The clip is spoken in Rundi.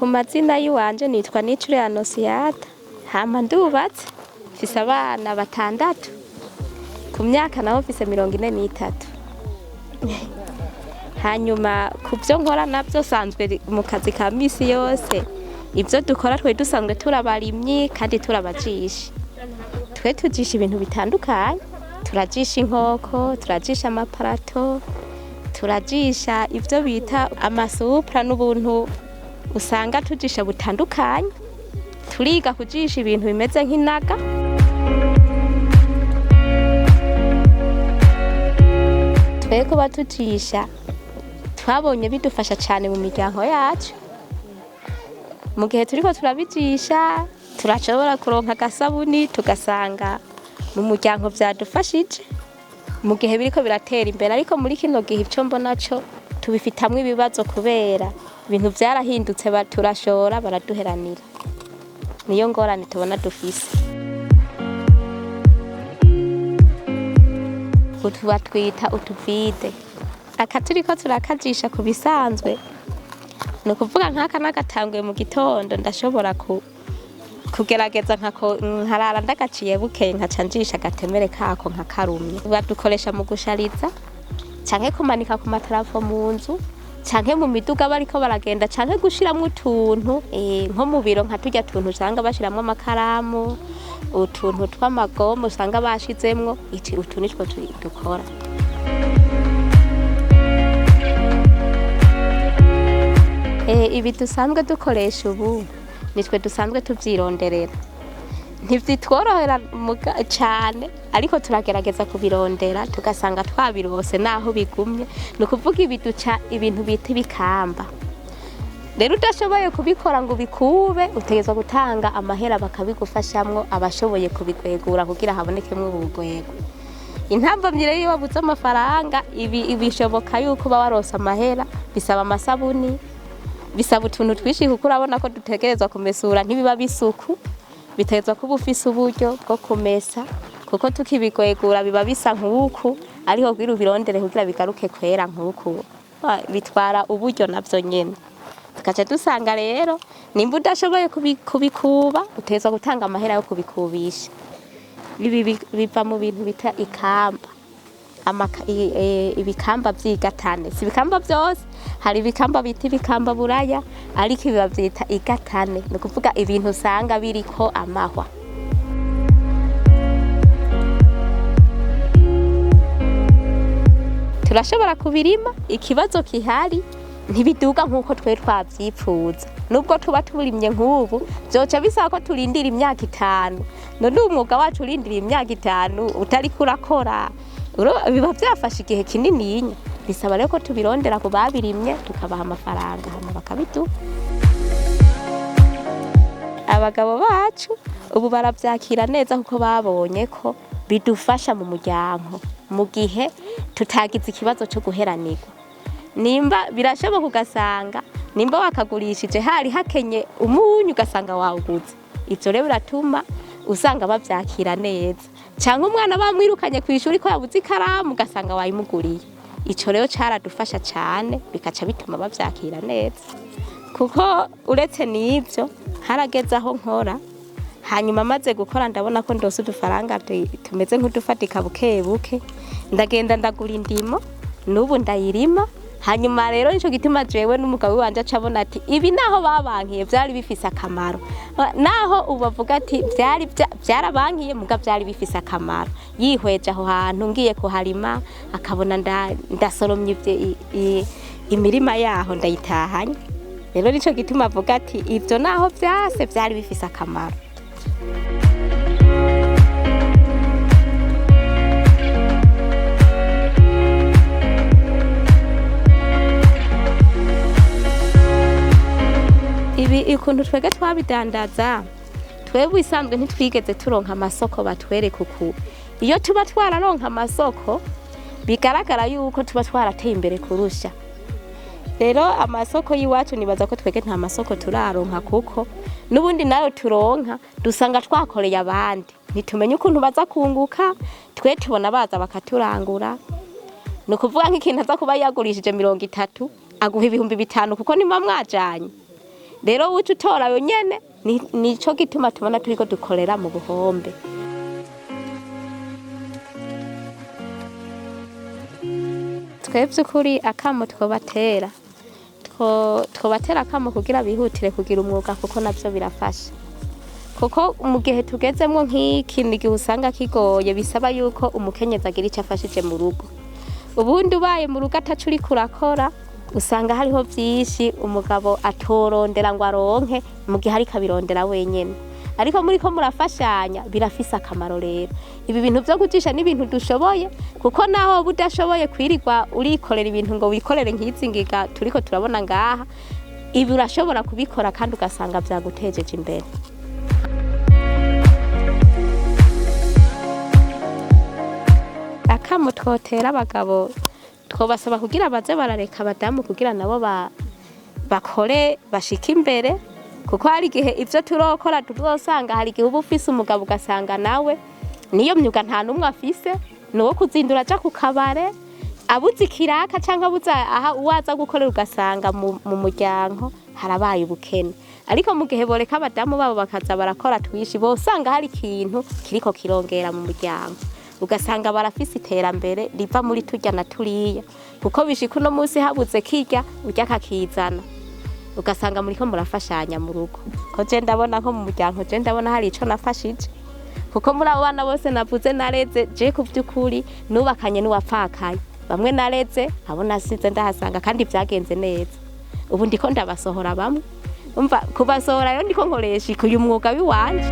Ku mazina y'iwanje nitwa Nicure Anosiyata, hama ndubatse, mfise abana batandatu, ku myaka naho mfise 43. Hanyuma ku byo nkora nabyo sanzwe mu kazi ka misi yose, ibyo dukora twe dusanzwe turabarimyi kandi turabajisha. Twe tujisha ibintu bitandukanye, turajisha inkoko, turajisha amaparato, turajisha ibyo bita amasupra n'ubuntu usanga tujisha butandukanye. Turiga kujisha ibintu bimeze nk'inaga. Twe kuba tujisha twabonye bidufasha cyane mu miryango yacu. Mu gihe turiko turabijisha turashobora kuronka agasabuni, tugasanga mu muryango vyadufashije mu gihe biriko biratera imbere. Ariko muri kino gihe ico mbona co tubifitamwo ibibazo kubera ibintu vyarahindutse, turashora baraduheranira, niyo ngorane tubona dufise. Utu batwita utuvide, aka turiko turakajisha ku bisanzwe, ni ukuvuga nk'aka nagatanguye mu gitondo, ndashobora kugerageza nkarara ndagaciye, bukeye nkaca njisha agatemere kako nkakarumye. Badukoresha mu gushariza canke kumanika ku matarafo mu nzu canke mu miduga bariko baragenda, canke gushiramwo utuntu nko mu biro, nka turya tuntu usanga bashiramwo amakaramu, utuntu tw'amagoma usanga bashizemwo utu nitwo dukora. Ibi dusanzwe dukoresha ubu nitwe dusanzwe tuvyironderera, ntivyitworohera cane, ariko turagerageza kubirondera tugasanga twabirose naho bigumye. Ni ukuvuga ibi duca ibintu bita ibikamba. Rero udashoboye kubikora ngo ubikube, utegerezwa gutanga amahera bakabigufashamwo, abashoboye kubigwegura kugira habonekemwo ubugwego. Intambamyi rero, iyo wabuze amafaranga, ibi bishoboka yuko uba waronse amahera, bisaba amasabuni, bisaba utuntu twinshi, kuko urabona ko dutegerezwa kumesura, ntibiba bisuku, bitegerezwa kuba ufise uburyo bwo kumesa, kuko tukibigwegura biba bisa nk'uku, ariko kugira ubirondere kugira bigaruke kwera nk'uku bitwara uburyo navyo nyene. Tugaca dusanga rero nimba udashoboye kubikuba, utegerezwa gutanga amahera yo kubikubisha. Ibi biva mu bintu bita ikamba, ibikamba vy'igatane. Si ibikamba vyose, hari ibikamba bita ibikamba buraya, ariko ibi bavyita igatane, ni ukuvuga ibintu usanga biriko amahwa. Turashobora kubirima, ikibazo kihari ntibiduga nk'uko twe twavyipfuza. Nubwo tuba turimye nk'ubu, vyoca bisaba ko turindira imyaka 5. None umwuga wacu urindira imyaka 5 utariko urakora, biba vyafashe igihe kinininya. Bisaba rero ko tubirondera ku babirimye, tukabaha amafaranga hama bakabiduha. Abagabo bacu ubu baravyakira neza, kuko babonye ko bidufasha mu muryango mu gihe tutagize ikibazo co guheranirwa. Nimba birashoboka ugasanga nimba wakagurishije hari hakenye umunyu, ugasanga wawuguze. Ivyo rero biratuma usanga bavyakira neza. Canke umwana bamwirukanye kw'ishuri ko yabuze ikaramu, ugasanga wayimuguriye. Ico rero caradufasha cane, bikaca bituma bavyakira neza. Kuko uretse n'ivyo, harageze aho nkora, hanyuma maze gukora ndabona ko ndose udufaranga tumeze nk'udufatika buke buke, ndagenda ndagura indimo, n'ubu ndayirima. Hanyuma rero nico gituma jewe n'umugabo wanje aca abona ati ibi naho babankiye vyari bifise akamaro, naho ubu bavuga ati vyari vyarabankiye muga vyari bifise akamaro. Yihweje aho hantu ngiye kuharima, akabona ndasoromye imirima yaho ndayitahanye. Rero nico gituma avuga ati ivyo naho vyase vyari bifise akamaro. Ibi ukuntu twebwe twabidandaza, twebwe isanzwe ntitwigeze turonka amasoko batwereka uku. Iyo tuba twararonka amasoko, bigaragara yuko tuba twarateye imbere kurusha. Rero amasoko y'iwacu, nibaza ko twebwe nta masoko turaronka, kuko n'ubundi nayo turonka dusanga twakoreye abandi, ntitumenye ukuntu baza kunguka. Twe tubona baza bakaturangura, ni ukuvuga nk'ikintu aza kuba yagurishije 30, aguha 5000, kuko nimba mwajanye. Rero uca utora ayo nyene, nico gituma tubona turiko dukorera mu buhombe. Twebwe ukuri akamo twobatera, twobatera akamo kugira bihutire kugira umwuga, kuko navyo birafasha. Kuko mu gihe tugezemwo nk'iki, ni igihe usanga kigoye, bisaba yuko umukenyezi agira ico afashije mu rugo. Ubundi ubaye mu rugo ataco uriko urakora, usanga hariho vyinshi umugabo atorondera ngo aronke mu gihe ariko abirondera wenyene. Ariko muriko murafashanya birafise akamaro. Rero ibi bintu vyo kujisha ni ibintu dushoboye, kuko naho woba udashoboye kwirirwa urikorera ibintu ngo wikorere nk'izi ngiga turiko turabona ngaha, ibi urashobora kubikora kandi ugasanga vyagutejeje imbere. Akamo twotera abagabo, twobasaba kugira baze barareka abadamu kugira nabo bakore bashike imbere, kuko hari igihe ivyo turokora tuzosanga hari igihe uba ufise umugabo ugasanga nawe niyo myuga nta n'umwe afise, ni uwo kuzindura aja ku kabare, abuze ikiraka canke abuze aha uwaza gukorera, ugasanga mu muryango harabaye ubukene. Ariko mu gihe boreka abadamu babo bakaza barakora twishi, bosanga hari ikintu kiriko kirongera mu muryango, ugasanga barafise iterambere riva muri turya na turiya, kuko bishika uno munsi habuze kirya urya akakizana, ugasanga muriko murafashanya mu rugo. Ko je ndabona nko mu muryango, je ndabona hari ico nafashije, kuko muri abo bana bose navuze nareze, je ku vy'ukuri nubakanye n'uwapfakaye, bamwe nareze abo nasize ndahasanga kandi vyagenze neza. Ubu ndiko ndabasohora bamwe, umva kubasohora rero ndiko nkoresha uyu mwuga w'iwanje.